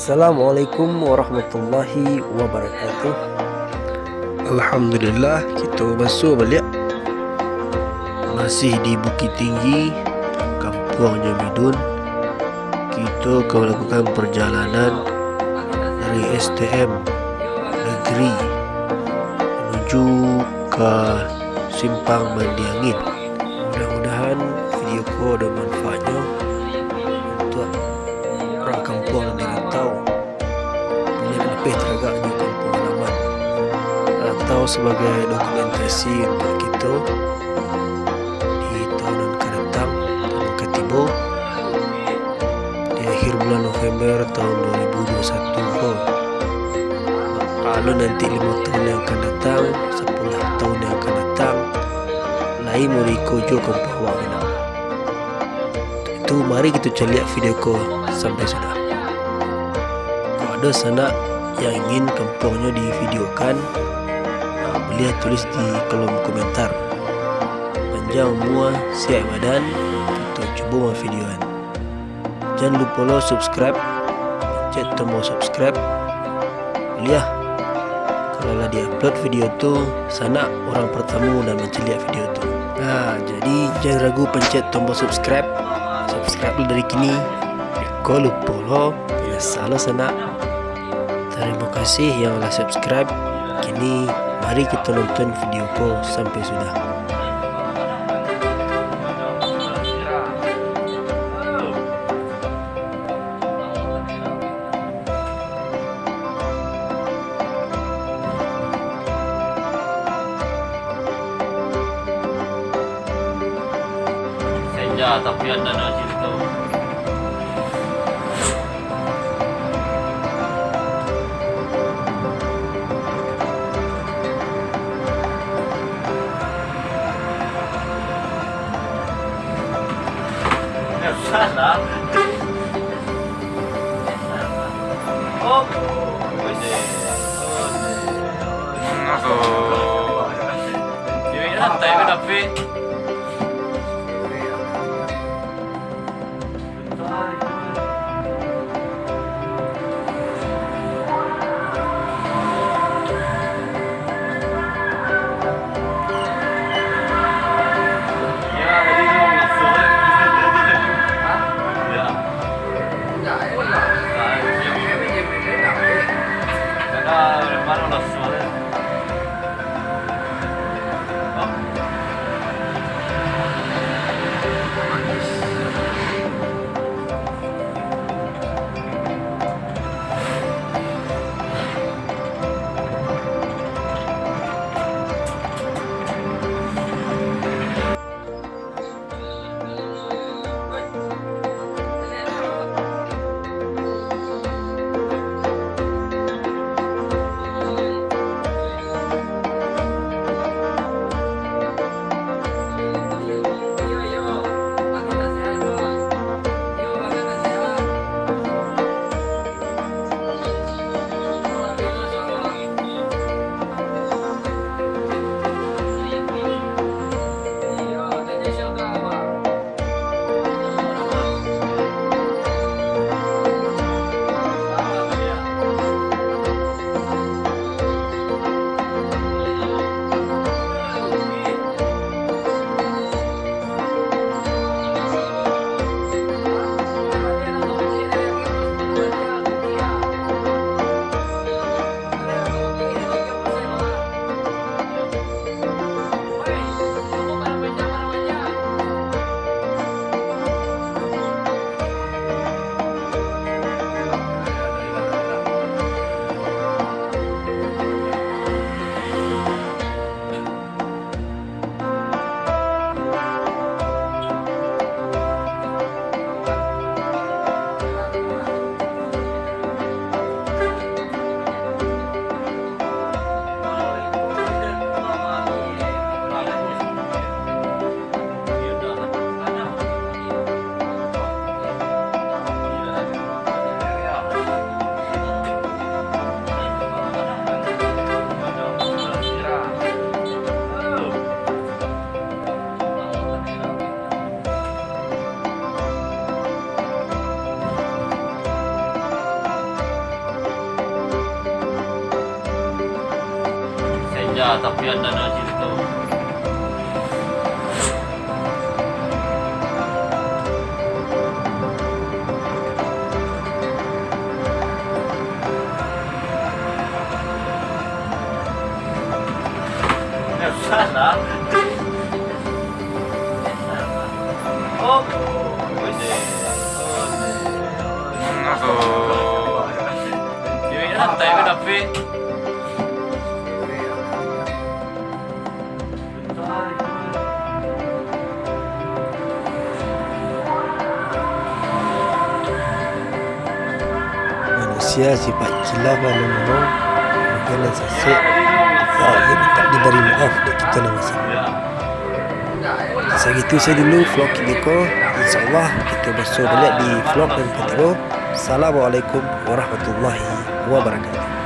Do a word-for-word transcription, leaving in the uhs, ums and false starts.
Assalamualaikum warahmatullahi wabarakatuh. Alhamdulillah, kito basuo baliak. Masih di Bukittinggi, Kampuang Jamidun. Kito ka malakukan parjalanan dari S T M Negeri manuju ka Simpang Mandi Angin. Mudah-mudahan video ko ado manfaatnyo untuak urang kampuang nan di rantau, buliah lapeh taragak di kampuang halaman, atau sabagai dokumentasi untuak kito di tahun nan ka datang, tahun nan ka tibo, di akhir bulan November tahun dua ribu dua puluh satu ko. Kalau nanti limo tahun yang akan datang, sapuluah tahun yang akan datang, lai mode iko juo kampuang awak ko. Itu, mari kito caliak video ko sampai sudah. Kalau ado sanak yang ingin kampuangnyo divideokan, ah, buliah tulis di kolom komentar. Panjang umua, sihat badan, kito cubo mavideoan. Jan lupo lo subscribe, pencet tombol subscribe. Buliah, kalau lah di-upload video tu, sanak urang partamo nan mancaliak video tu. Nah, jadi jan ragu pencet tombol subscribe. Subscribe lo dari kini. Iko lupo lo, biaso lo sanak. Tarimo kasih yang lah subscribe. Kini, mari kito nonton video ko sampai sudah. Senja, tapi anda nak cerita. Salah. Oh. Ini santai, tapi Ya, tapi anda nak cerita. Ya, salah. Oh, ode. Ode. Ode. Ode. Ode. Santai, tapi Manusia sifat khilaf lah nan mano, kemudian nan sasek, ah, iyo mintak dibari maaf dek kito nan basalah. Sagitu sajo dulu vlog kini ko. Insya Allah, kito baso baliak di vlog nan katigo. Assalamualaikum warahmatullahi wabarakatuh.